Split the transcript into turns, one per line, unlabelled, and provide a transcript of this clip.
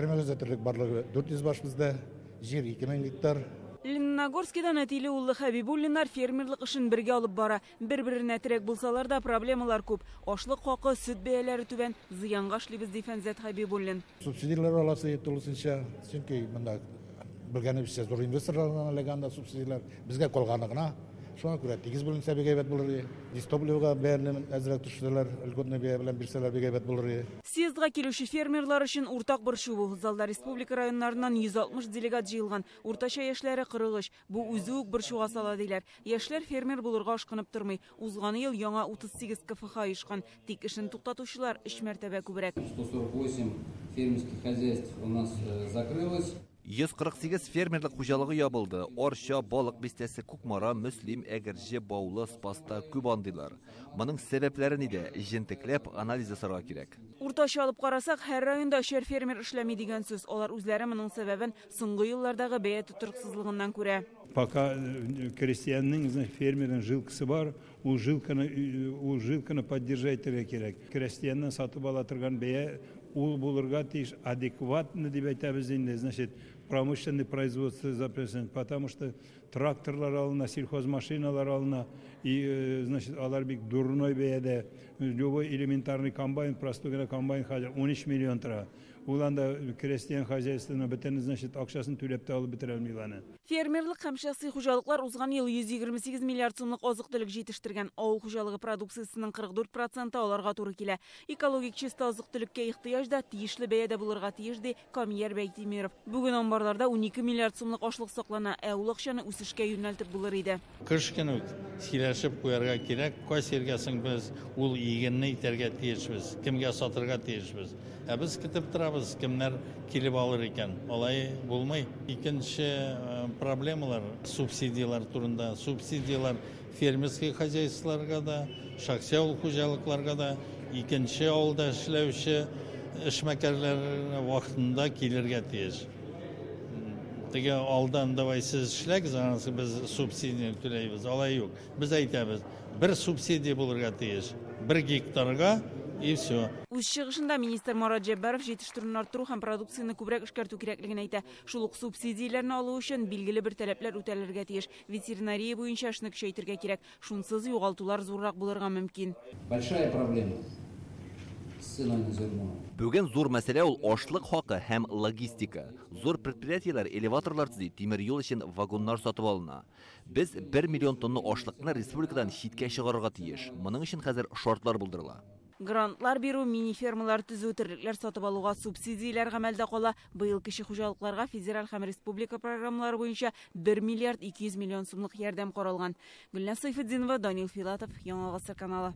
Өрмәгездә терлек барлыгы 400 баш бездә, җир 2000 гектар.
Лениногорскидан әтиле уллы Хәбибуллиннар фермерлык эшен бергә алып бара. Бер-беренә терәк булсалар да, проблемалар күп. Ашлык хакы, сөт бәяләре түбән, зыянга эшлибез, ди Фәнзәт Хәбибуллин.
Субсидияләр аласы тулысынча, чөнки монда белгәнебезчә зур инвесторлардан эләгә анда субсидияләр. Безгә калганы гына. Шуңа күрә тигез бүленсә бик әйбәт булыр иде. Дизтопливога бәяне әзрәк төшерсәләр, льготный бәя белән бирсәләр бик әйбәт булыр иде.
Съездга килүче фермерлар өчен уртак борчу бу. Залда республика районнарыннан 160 делегат җыелган. Уртача яшьләре 43. Бу үзе үк борчуга сала, диләр. Яшьләр фермер булырга ашкынып тормый. Узган ел яңа 38 КФХ оешкан. Тик эшен туктатучылар өч мәртәбә күбрәк.
148 фермерских хозяйств у нас закрылось.
148 фермерлык хуҗалыгы ябылды. Арча, Балык Бистәсе, Кукмара, Мөслим, Әгерҗе, Баулы, Спаста күп андыйлар. Моның сәбәпләре нидә? Җентекләп анализ ясарга кирәк.
Уртача алып карасак, һәр районда өчәр фермер эшләми дигән сүз. Алар үзләре моның сәбәбен соңгы еллардагы бәя тотрыксызлыгыннан күрә.
Пока крестьянның, значит, фермерның жилкасы бар, ул жилканы поддержать итәргә кирәк. Крестьяннан сатып ала торган бәя ул булырга тиеш адекватно дип әйтәбез инде, значит, промышленный производство запрещен, потому что тракторлар алына, сельхозмашиналар алына, и, значит, алар бик дурной бәядә. Любой элементарный комбайн, простой гына комбайн хәзер 13 миллион тора. Ул анда крестьян хозяйствоның бөтен, значит, акчасын түләп тә алып бетерә алмый аны.
Фермерлык һәм шәхси хуҗалыклар узган ел 128 миллиард сумлык азык-төлек җитештергән. Авыл хуҗалыгы продукциясенең 44 проценты аларга туры килә. Экологик чиста азык-төлеккә ихтыяҗ да тиешле бәядә булырга тиеш, ди Камияр Бәйтимиров. Бүген амбарларда 12 миллиард сумлык ашлык саклана, ә ул акчаны үсешкә юнәлтеп булыр иде.
Кыш көне үк сөйләшеп куярга кирәк, кайсы җиргә соң без ул игенне итәргә тиешбез, кемгә сатырга тиешбез. Ә без көтеп торабыз, кемнәр килеп алыр икән. Алай булмый. Икенче проблемалар субсидияләр турында. Субсидияләр фермерский хозяйстволарга да, шәхси авыл хуҗалыкларга да, икенче авылда эшләүче эшмәкәрләр вакытында килергә тиеш. Теге алдан давай сез эшләгез, анысы без субсидия түләйбез. Алай юк. Без әйтәбез, бер субсидия булырга тиеш. 1 гектарга, и все.
Үз чыгышында министр Марат Җәббаров җитештерүне арттыру һәм продукцияне күбрәк эшкәртү кирәклеген әйтә. Шул ук субсидияләрне алу өчен билгеле бер таләпләр үтәлергә тиеш. Ветеринария буенча эшне көчәйтергә кирәк. Шунсыз югалтулар зуррак булырга мөмкин.
Большая проблема с ценой на зерно.
Бүген зур мәсьәлә ул ашлык хакы һәм логистика. Зур предприятиеләр элеваторлар төзи, тимер юл өчен вагоннар сатып алына. Без 1 миллион тонна ашлыкны республикадан читкә чыгарырга тиеш. Моның өчен хәзер шартлар булдырыла.
Грантлар бирү, мини-фермалар төзү, терлекләр сатып алуга субсидияләр гамәлдә кала. Быел кече хуҗалыкларга федераль һәм республика программалары буенча 1 миллиард 200 миллион сумлык ярдәм каралган. Гөлназ Сайфетдинова, Данил Филатов, Яңа Гасыр каналы.